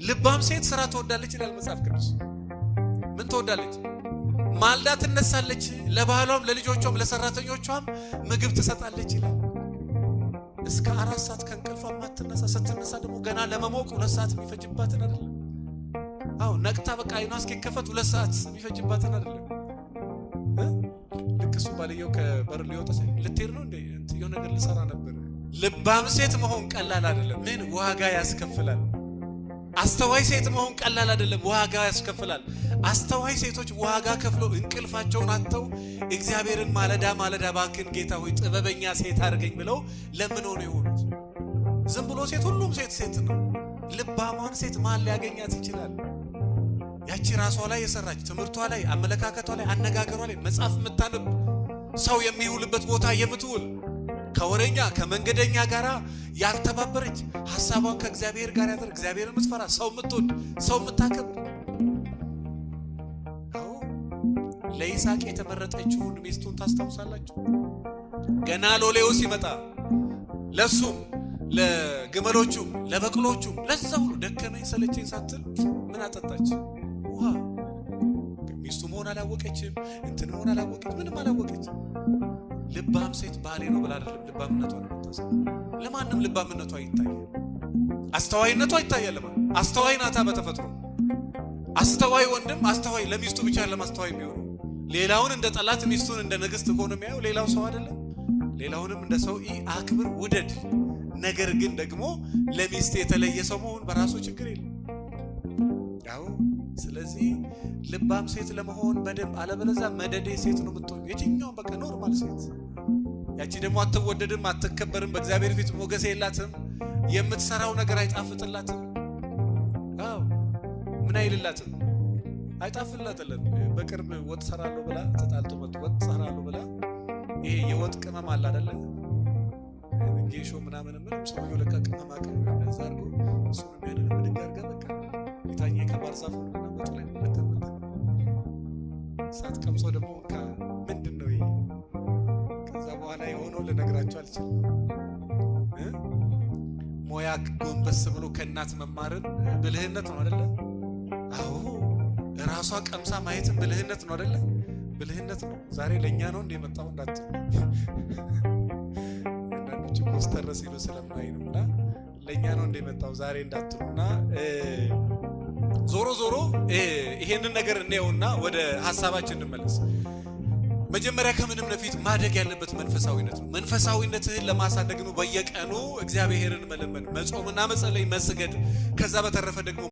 ልባም ሴት ስራ ትወዳለች ይላል መጽሐፍ ቅዱስ። ምን ትወዳለች? ማልዳ ትነሳለች፣ ለባሏም፣ ለልጆቿም፣ ለሰራተኞቿም ምግብ ትሰጣለች ይላል። እስከ 4 ሰዓት ከእንቅልፏ ማትነሳ፣ ስትነሳ ደግሞ ገና ለመሞቅ 2 ሰዓት የሚፈጅባትን አይደለም። አዎ፣ ነቅታ በቃ አይኗ እስኪከፈት 2 ሰዓት የሚፈጅባትን አይደለም። ልክ እሱ ባልየው ከበር ሊወጣ ልትሄድ ነው እንዴ? የሆነ ነገር ልሰራ ነበር። ልባም ሴት መሆን ቀላል አይደለም። ምን ዋጋ ያስከፍላል። አስተዋይ ሴት መሆን ቀላል አይደለም፣ ዋጋ ያስከፍላል። አስተዋይ ሴቶች ዋጋ ከፍለው እንቅልፋቸውን አጥተው እግዚአብሔርን ማለዳ ማለዳ እባክህን ጌታ ሆይ ጥበበኛ ሴት አድርገኝ ብለው ለምነው ነው የሆኑት። ዝም ብሎ ሴት ሁሉም ሴት ሴት ነው። ልባሟን ሴት ማን ሊያገኛት ይችላል? ያቺ ራሷ ላይ የሰራች፣ ትምህርቷ ላይ፣ አመለካከቷ ላይ፣ አነጋገሯ ላይ፣ መጽሐፍ የምታነብ፣ ሰው የሚውልበት ቦታ የምትውል፣ ከወሬኛ ከመንገደኛ ጋር ያልተባበረች፣ ሀሳቧን ከእግዚአብሔር ጋር ያደረገች፣ እግዚአብሔርን የምትፈራ፣ ሰው የምትወድ፣ ሰው የምታከብር። አዎ፣ ለይስሐቅ የተመረጠችውን ሚስቱን ታስታውሳላችሁ? ገና ሎሌው ሲመጣ ለሱም ለግመሎቹም ለበቅሎቹም ለዛ ሁሉ ደከመኝ ሰለቸኝ ሳትል ምን አጠጣች? ውሃ። ሚስቱ መሆን አላወቀችም፣ እንትን መሆን አላወቀች፣ ምንም አላወቀች። ልባም ሴት ባሌ ነው ብላ አይደለም ልባምነቷ ነው የምታሳየው። ለማንም ልባምነቷ ይታያል፣ አስተዋይነቷ ይታያል። ለማን አስተዋይ ናታ በተፈጥሮ። አስተዋይ ወንድም አስተዋይ ለሚስቱ ብቻ አይደለም አስተዋይ የሚሆነው። ሌላውን እንደ ጠላት ሚስቱን እንደ ንግስት ከሆነ የሚያየው ሌላው ሰው አይደለም። ሌላውንም እንደ ሰው አክብር፣ ውደድ። ነገር ግን ደግሞ ለሚስት የተለየ ሰው መሆን በራሱ ችግር የለም። ያው ስለዚህ ልባም ሴት ለመሆን በደንብ፣ አለበለዚያ መደዴ ሴት ነው የምትሆኚው። የትኛውም በቃ normal ሴት። ያቺ ደግሞ አትወደድም፣ አትከበርም፣ በእግዚአብሔር ፊት ሞገስ የላትም፣ የምትሰራው ነገር አይጣፍጥላትም። አዎ፣ ምን አይልላትም፣ አይጣፍጥላትም። በቅርብ ወጥ ሰራለሁ ብላ ተጣልቶ መጡ። ወጥ ሰራለሁ ብላ ይሄ የወጥ ቅመም አለ አይደለ? ጌሾ ምናምን ምንም፣ ሰውየው ለካ ቅመማ ቅመም እንደዛ አድርጎ እሱን የሚያንን ብድግ አድርጋ በቃ የታኘከ ባህር ዛፍ ነው ወጡ ላይ በተን በተን ሳትቀምሰው ደግሞ ምንድን ነው ይሄ? ከዛ በኋላ የሆነው ልነግራቸው አልችልም። ሞያ ጎንበስ ብሎ ከእናት መማርን ብልህነት ነው አይደለ? አዎ፣ ራሷ ቀምሳ ማየትን ብልህነት ነው አይደለ? ብልህነት ነው። ዛሬ ለእኛ ነው እንደ የመጣው እንዳትሉ፣ አንዳንዶቹ ኮስተር ሲሉ ስለማይ ነው። እና ለእኛ ነው እንደ የመጣው ዛሬ እንዳትሉ። እና ዞሮ ዞሮ ይሄንን ነገር እንየውና ወደ ሀሳባችን እንመለስ። መጀመሪያ ከምንም በፊት ማደግ ያለበት መንፈሳዊነት ነው። መንፈሳዊነትህን ለማሳደግ ነው በየቀኑ እግዚአብሔርን መለመን፣ መጾምና መጸለይ፣ መስገድ። ከዛ በተረፈ ደግሞ